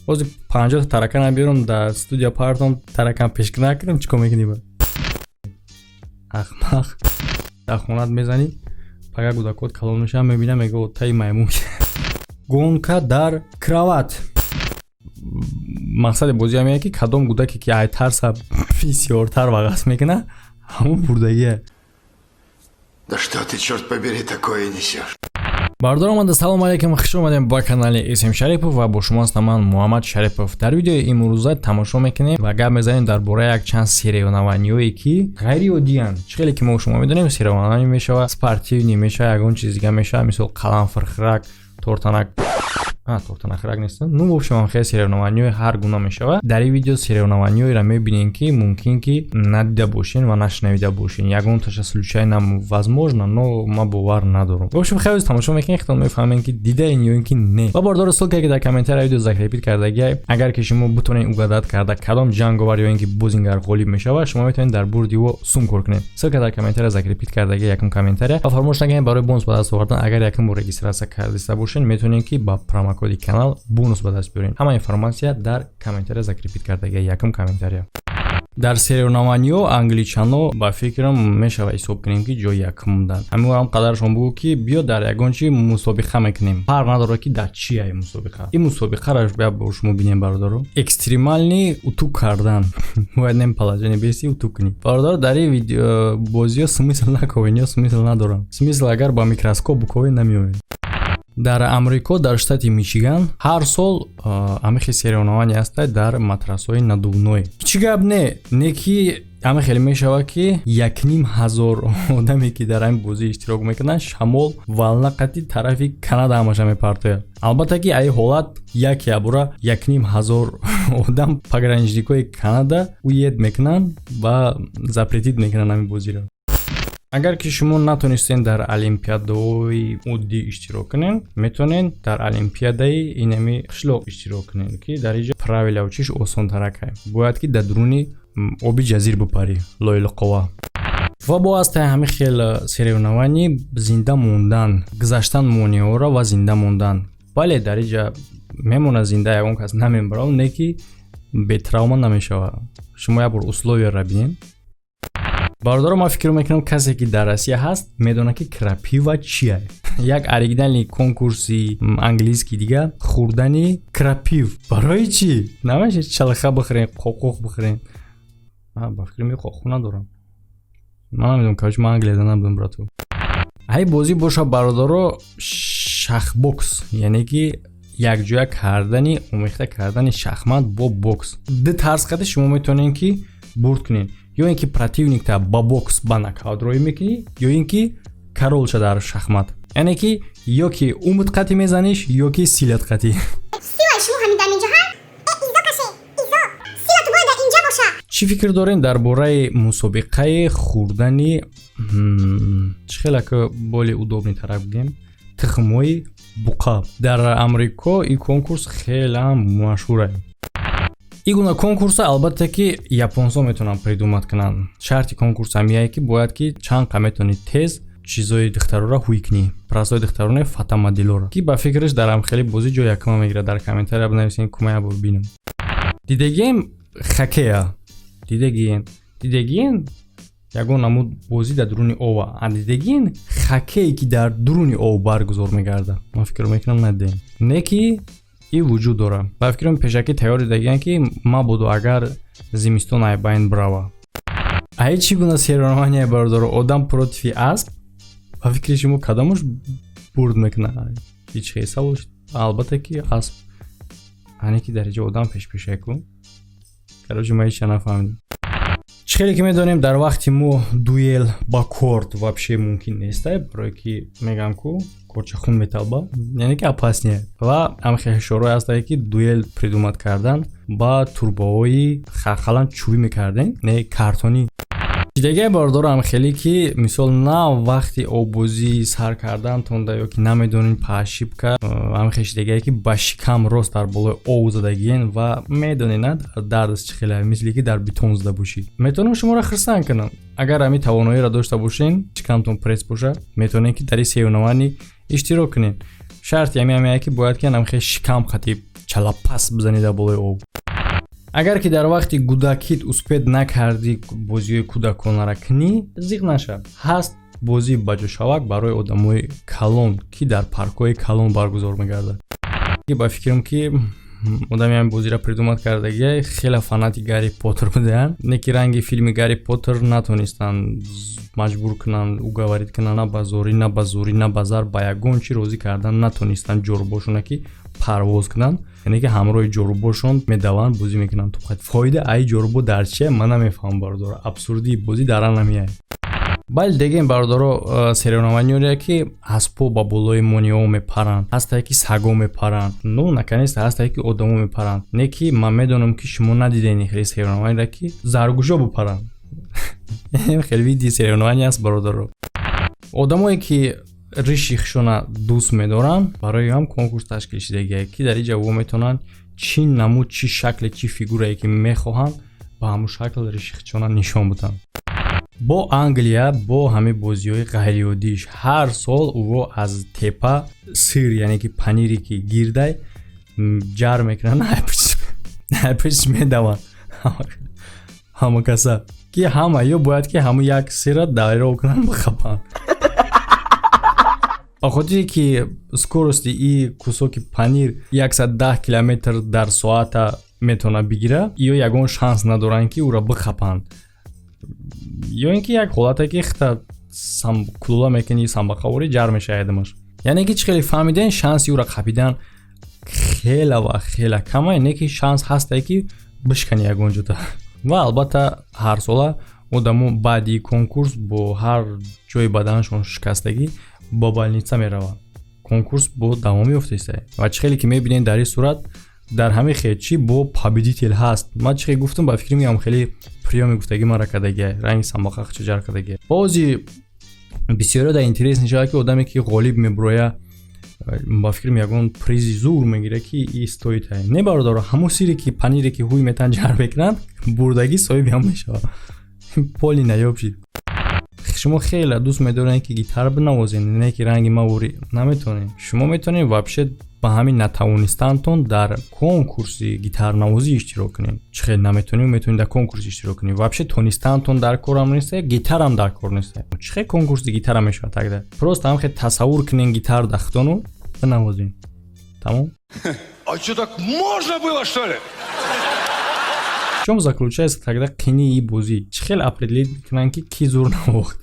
Ҳозир 50-та таракана биёрам, дар студия партом, таракан пешкӣ накунем, чӣ кор мекунӣ? Ба ахмақ, дар хонат мезанӣ, пага кӯдакот калон мешаванд, мебинам, мега: «Таи маймун». Гонка дар кровать. Мақсади бозӣ ҳамин ки кадом кӯдаке ки ай тарса бисёртар вағас мекунад, ҳамон бурдагия. Да что ты, черт побери, такое несешь? Бардор омада, салому алейкум, хуш омадем ба канали Исм Шарипов ва бо шумо ҳастам ман, Муҳаммад Шарипов. Дар видеои имрӯза тамошо мекунем ва гап мезанем дар бораи якчанд соревнованиҳое, ки ғайриоддиянд. Чӣ хеле ки мо шумо медонем, соревнование мешава, спортивный мешава, ягон чиз дига мешава, мисол қаламфирхирак, тортанак, тортанахирак нест, ну, в общем, хеле соревнованиҳои ҳар гуна мешава. Дар ин видео соревнованиҳоеро мебинем, ки мумкин ки надида бошен ва нашунавида бошен. Ягонташа случайно возможно, но ман бовар надорам. В общем, хеле тамошо мекунем, худтон мефаҳмем, ки дидаен ё ин ки не. Ва бордори, ссылка, ки дар комментария видео закрепить кардагиай, агар ки шумо бутонед угадать карда, кадом ҷанговар ё ин ки бозингар ғолиб мешавад, шумо метавонед дар бурди ӯ сум кор кунед. Ссылка дар комментария закрепить кардагиай, якум комментария. Ва фаромӯш накунед, барои бонус ба даст овардан, агар якум бор регистрация кардиста бошед, метавонед, ки ба промокоди канал бонус ба даст биёред. Ҳама информация дар комментария закрепить кардагиай, якум комментария. Дар соревнованиҳо англичано, ба фикрам, мешава ҳисоб кунем, ки ҷои якум буданд. Ҳамин ҳам қадаршон бугӯ, ки биё, дар ягон чи мусобиқа мекунем, фарқ надорад, ки дар чи ай мусобиқа. Ин мусобиқаро бо шумо бинем, бародаро. Экстремальный утюг кардан. Бояд нем положение беси утюг кунӣ, бародаро. Дар ин бозиҳо смысл наковен ё смысл надорам. Смысл агар ба микроскоп буковен, намеоед. Дар Амрико, дар штати Мичиган, ҳар сол ҳамин хел соревнование ҳастад дар матрасҳои надувной. Чӣ гап не, не ки ҳамин хеле мешавад, ки 1500 одаме, ки дар ҳамин бозӣ иштирок мекунанд, шамол волна қати тарафи Канада ҳамаша мепартояд. Албатта ки аи ҳолат як ябура 1500 одам пограничникҳои Канада уед мекунанд ва запретить мекунанд ҳамин бозиро. Агар ки шумо натонистед дар олимпиадаҳои оддӣ иштирок кунед, метавонед дар олимпиадаи инами қишлоқ иштирок кунед, ки дар инҷо правилаву чиш осонтаракай. Бояд ки дар дуруни оби ҷазир бипарӣ, лойлиқова. Ва бо ҳастаи ҳамин хел соревнование зинда мондан, гузаштан монеаҳоро ва зинда мондан. Бале, дар инҷа мемонад зинда, ягон кас намебарад, не ки бетравма намешавад. Шумо як бор условияро бинед, бародаро. Ман фикр мекунам, касе ки дар Россия ҳаст, медонад, ки крапива чия. Як оригинальный конкурси английский дига, хӯрдани крапив. Барои чӣ намеша чалха бихӯрен, қоқуқ бихӯрен? Ба фикри ми қоқуқ надорам, ман намедонам. Короче, ман Англияда набудам, брату. Ҳай бозӣ боша, бародаро, шахбокс, яъне ки якҷоя кардани, омехта кардани шахмат бо бокс. Ду тарз қади шумо метавонед, ки бурд кунед: ё ин ки противникта ба бокс ба нокаут роӣ мекунӣ, ё ин ки корольша дар шахмат, яъне ки ё ки умут қатӣ мезаниш, ё ки силат қатӣ. Силаи шумо ҳамин дар инҷо ҳа? Э, изо каше, изо, сила ту бояд дар инҷа боша. Чӣ фикр дорем дар бораи мусобиқаи хӯрдани, чӣ хеле ка более удобный тарак бигем, тухмҳои буқа? Дар Амрико ин конкурс хелеам машҳур. Ин гуна конкурса, албатта ки, японсо метавонанд придумать кунанд. Шарти конкурс ҳамияе, ки бояд ки чанд қа метавонӣ тез чизои духтарора ҳуй кунӣ, прасои духтароне, фотомоделора, ки ба фикраш дар ҳамхели бозӣ ҷои якума мегирад. Дар комментария бинависен, кумая бор бинам. Дидагием хоккея, дидагиен, дидагиен ягон намуд бозӣ дар дуруни ова, а дидагиен хоккее, ки дар дуруни ов баргузор мегардад? Ман фикр мекунам, надидем, не ки и вуҷуд дорад. Ба фикрам, пешакӣ тайёр дидагиян, ки мабодо агар зимистон ай байн брава. Ай чӣ гуна соревнование, бародаро? Одам против асп. Ба фикри шумо, кадомаш бурд мекунад? Ҳеҷ хел савол. Албатта ки асп, ане ки дар инҷо одам пешпешаку. Короче, ман ҳеча нафаҳмидам. Чӣ хеле ки медонем, дар вақти мо дуэл ба корд вообще мумкин нест, барое ки мегӯям ку корча хун металба, яъне ки опаснее. Ва ҳамхел ҳишорҳое ҳастае, ки дуэл придумать кардан ба турбаҳои хақалан чӯбӣ мекардем, не картонӣ. Чидагие, бародарам, хеле ки мисол на вақти оббозӣ сар кардантонда ё ки намедонед, по ошибка ҳамхел чидагие, ки ба шикам рост дар болои ов задагиен ва медонед, на дардас чӣ хеле, мисли ки дар бетон зада бошӣ. Метавонам шуморо хирсанд кунам. Агар ҳамин тавоноиро дошта бошен, шикамтон пресс бошад, метавонед, ки дар ин соревнование иштирок кунед. Шарти ҳамин ҳамяе, ки бояд ки ҳамхел шикам хати Чалапас бизанӣ дар болои об. Агар ки дар вақти кӯдакит успеть накардӣ бозиҳои кӯдаконара кунӣ, зиқ наша, ҳаст бозии баҷошавак барои одамои калон, ки дар паркҳои калон баргузор мегардад. Ба фикрам, ки одами ҳамин бозиро придумать кардагия хеле фанати Гарри Поттер будаянд, не ки ранги филми Гарри Поттер натонистанд маҷбур кунанд, уговорить кунанд. На ба зорӣ, на ба зӯрӣ, на ба зар, ба ягон чӣ розӣ кардан натонистанд ҷорубошона, ки парвоз кунанд. Яъне ки ҳамроҳи ҷорубошон медаванд, бозӣ мекунанд. Фоида аи ҷорубо дар чия, ман намефаҳмам, бародаро. Абсурдии бозӣ дар ан намеяд. Бале, дегем, бародаро, соревнование ки аспҳо ба болои монеаҳо мепаранд, ҳастае, ки саго мепаранд, ну, наконец-то ҳастае, ки одамо мепаранд. Не ки ман медонам, ки шумо надидем хеле соревнование, ки заргӯшо бипаранд. Хеле види соревнование аст, бародаро. Одамое ки риши худшона дӯст медоранд, барои ҳам конкурс ташкил шудагие, ки дар инҷа во метавонанд чӣ намуд, чӣ шакле, чӣ фигурае ки мехоҳанд, ба ҳамун шакл риши худшона нишон бидиҳанд. Бо Англия бо ҳамин бозиҳои ғайриоддиш ҳар сол ӯ аз тепа сыр, яъне ки панире ки гирдай, ҷар мекунанд, пиш медаванд ҳама каса, ки ҳама ё бояд ки ҳамун як сыра дайро кунанд, бихапанд. Ба хотире ки скорости и кусоки панир 110 километр дар соата метавонад бигира, ё ягон шанс надоранд, ки ӯро бихапанд, ё ин ки як ҳолате ки хита кулула мекунӣ, самбақаворӣ ҷар мешавад дамаш. Яъне ки чӣ хеле фаҳмиден, шанси ӯро қапидан хела ва хела кама, не ки шанс ҳастае, ки бишкани ягон ҷота. Ва албатта, ҳарсола одамо баъди конкурс бо ҳар ҷои баданашон шикастагӣ ба больница мераванд. Конкурс бо давом ёфтааст. Ва чӣ хеле ки мебинед дар ин сурат, дар ҳамин хечӣ бо победитель ҳаст. Ман чӣ хел гуфтам, ба фикри меам, хеле приёми гуфтагӣ мара кардагия, ранги самбақа хча ҷар кардагия. Бози бисёриё дар интерес мешавад, ки одаме ки ғолиб мебуроя, ба фикрам, ягон призи зур мегира, ки и стоит ай. Не, бародаро, ҳамун сире ки панире ки ҳуй метан ҷар мекунанд, бурдагӣ соҳиби ҳам мешавад. Поли наёб шид. Шумо хеле дӯст медоред, ки гитара бинавозед, не ки ранги мавори наметавонед. Шумо метавонед вообще ба ҳамин натавонистантон дар конкурси гитарнавозӣ иштирок кунед. Чӣ хел наметавонед? Метавонед дар конкурс иштирок кунед. Вообще тонистаантон дар корам нест, гитарам дар кор нест. Чӣ хел конкурси гитара мешавад тогда? Просто ҳам хел тасаввур кунед гитар дахтону бинавозед, тамом. А что, так можно было, что ли? В чем заключается тогда қинии бозӣ? Чӣ хел определить мекунанд, ки ки зур навохт?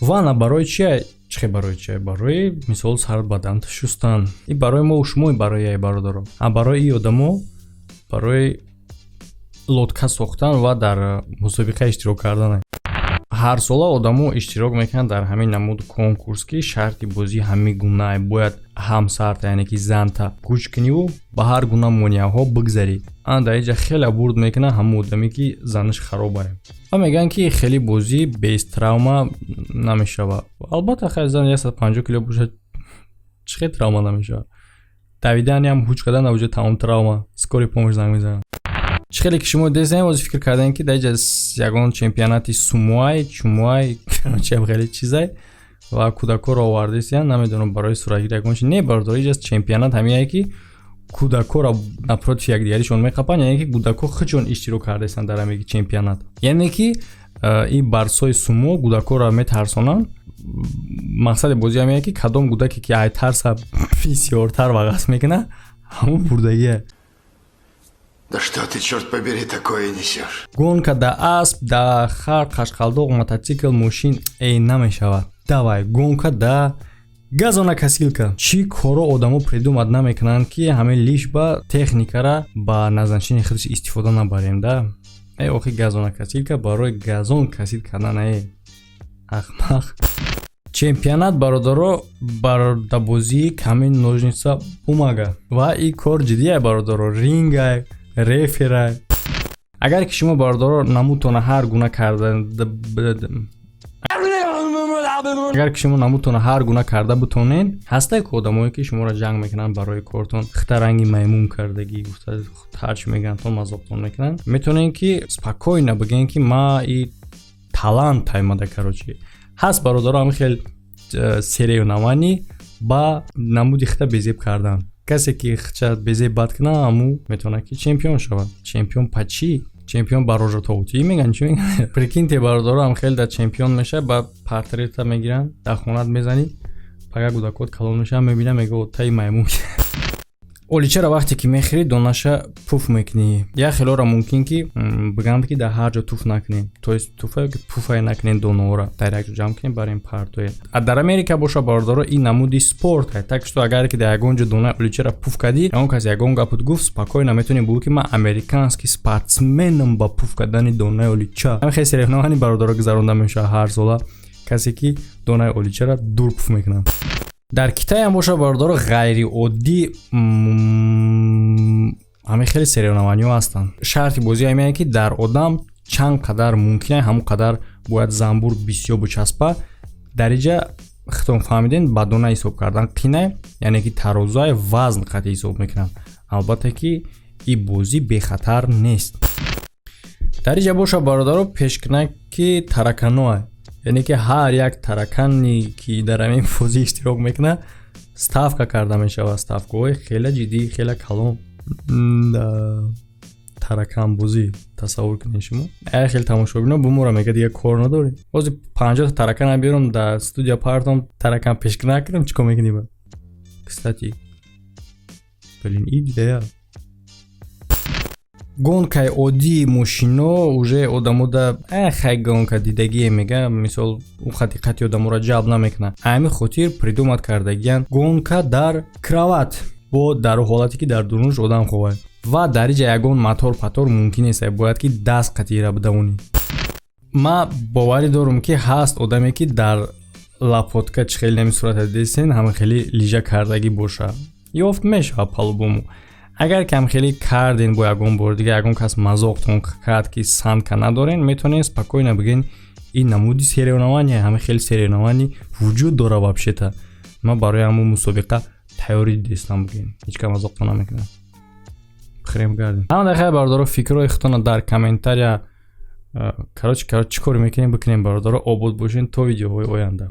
Ванна барои чия? Чӣ хел барои чия? Барои мисол сар бадан шустан. И барои мо шумо, барои ай, бародаро, а барои и одамо барои лодка сохтан ва дар мусобиқа иштирок кардан. Ҳарсола одамо иштирок мекунанд дар ҳамин намуд конкурс, ки шарти бозӣ ҳамин гуна: бояд ҳамсарта, яъне ки занта гӯш куниву ба ҳар гуна монеаҳо бигзарӣ. Ан дар инҷа хеле бурд мекунад ҳамон одаме, ки занаш харобае. Ва мегӯянд, ки хеле бозӣ без травма намешавад. Албатта, хай, зан 150 кило бошад, чӣ хел травма намешавад? Давиданиам ҳуч кардан уже тамом травма, скорый помощь занг мезанад. Чӣ хеле ки шумо десем, ҳозир фикр кардем, ки дар инҷа ягон чемпионати сумуай чумуай чиам хеле чизай ва кӯдакҳоро овардесиян, намедонам, барои суратгири ягон чи. Не, бародаро, инҷа чемпионат ҳамиае, ки кӯдакҳоро напротив якдигаришон меқапанд, яъне ки кӯдакҳо худшон иштирок кардастанд дар ҳамин чемпионат. Яъне ки ин барсои сумо кӯдакҳоро метарсонанд. Мақсади бозӣ ҳамиае, ки кадом кӯдаке ки ай тарса бисёртар вағас мекунад, ҳамон бурдагие. Да что ты, черт побери, такое несешь? Гонка да асп, да хар, қашқалдоқ, мотоцикл, мошин эй намешавад. Давай гонка да газонокосилка. Чӣ коро одамо придумать намекунанд, ки ҳамин лишь бы техникара ба назначении худаш истифода набарем да. Э, охи, газонокосилка барои газон косить кардан, э, ахмақ. Чемпионат, бародаро, бардабозии камень, ножницы, бумага. Ва ин кор ҷиддие, бародаро, рингай, реферай. Агар ки шумо, бародаро, намудтона ҳар гуна карда, агар ки шумо намудтона ҳар гуна карда бутонед, ҳастае ки одамое, ки шуморо ҷанг мекунанд барои кортон, хита ранги маймун кардагӣ гуфта, ҳарчи мегӯянд, то мазоқтон мекунанд, метавонед, ки спокойно бигӯед, ки ма и талант аймада. Короче, ҳаст, бародаро, ҳамин хел соревнование ба намуди хита безеб кардан. Касе ки хча безеб бад кунад, ҳаму метавонад ки чемпион шавад. Чемпион па чӣ? Чемпион ба рожатовутӣ меган, чӣ меган? Прикиньте, бародаро, ҳам хеле да чемпион мешавад, ба портрета мегиранд, дар хонат мезанӣ, пага кӯдакот калон мешавад, мебинад, мега: «Таи маймун». Оличаро вақте ки мехӯрӣ, донаша пуф мекунӣ. Як хелора мумкин ки бигӯянд, ки дар ҳар ҷо туф накунем, то есть туфа ки пуфае накунем, донаҳоро дар як ҷо ҷамъ кунем, барем партоем. А дар Америка боша, бародаро, ин намуди спорт, так что агар ки дар ягон ҷо донаи оличаро пуф кардӣ, ягон кас ягон гапут гуфт, спокойно метавонӣ бигӯ, ки ман американский спортсменам ба пуф кардани донаи олича. Ҳамин хел соревнование, бародаро, гузаронда мешавад ҳар сола, касе ки донаи оличаро дур пуф мекунад. Дар Китайам боша, бародаро, ғайриоддӣ ҳамин хеле соревнованиҳо ҳастанд. Шарти бозӣ ҳамине, ки дар одам чанд қадар мумкин, ҳамон қадар бояд занбур бисёр бичаспа. Дар иҷа хитон фаҳмиден, ба дона ҳисоб кардан қинай, яъне ки тарозуай вазн қатъи ҳисоб мекунанд. Албатта ки ин бозӣ бехатар нест. Дар иҷа боша, бародаро, пешкунаки тараканоа, яъне ки ҳар як таракане ки дар ҳамин бозӣ иштирок мекунад, ставка карда мешавад, ставкаҳои хеле ҷиддӣ, хеле калон. Тараканбозӣ тасаввур кунед шумо. Ая хеле тамошобино бумора мега: «Дига кор надорӣ, ҳозир 50-та таракана биёрам, дар студия партом, таракан пешкунак кунам, чӣ кор мекунӣ?» Ба кстати, блин, идея. Гонкаи оддии мошино уже одамода хай, гонка дидагие, мега, мисол, ӯ диққати одаморо ҷалб намекунад. Ҳамин хотир придумать кардагиян гонка дар кровать, бо дар ҳолате ки дар дурунаш одам хобад ва дар иҷа ягон мотор патор мумкин нест, бояд ки даст қатира бидавонӣ. Ман боварӣ дорам, ки ҳаст одаме, ки дар лопатка чӣ хеле нами сурата дидесен, ҳама хеле лижа кардагӣ боша, ёфт мешавад по-любому. Агар кам хеле карден, бо ягон бор дига ягон кас мазоқтон кард, ки санка надорен, метавонед спокойно бигӯен: «Ин намуди соревнование, ҳама хеле соревнование вуҷуд дора. Вообще-то ман барои ҳамун мусобиқа тайёрӣ дидестам», бигӯен, ҳеҷ кас мазоқтон намекунад. Хирем гардем. Ҳама хайр, бародаро, фикрҳои худтонро дар комментария, короче, чӣ коре мекунем, бикунем. Бародаро, обод бошен то видеоҳои оянда.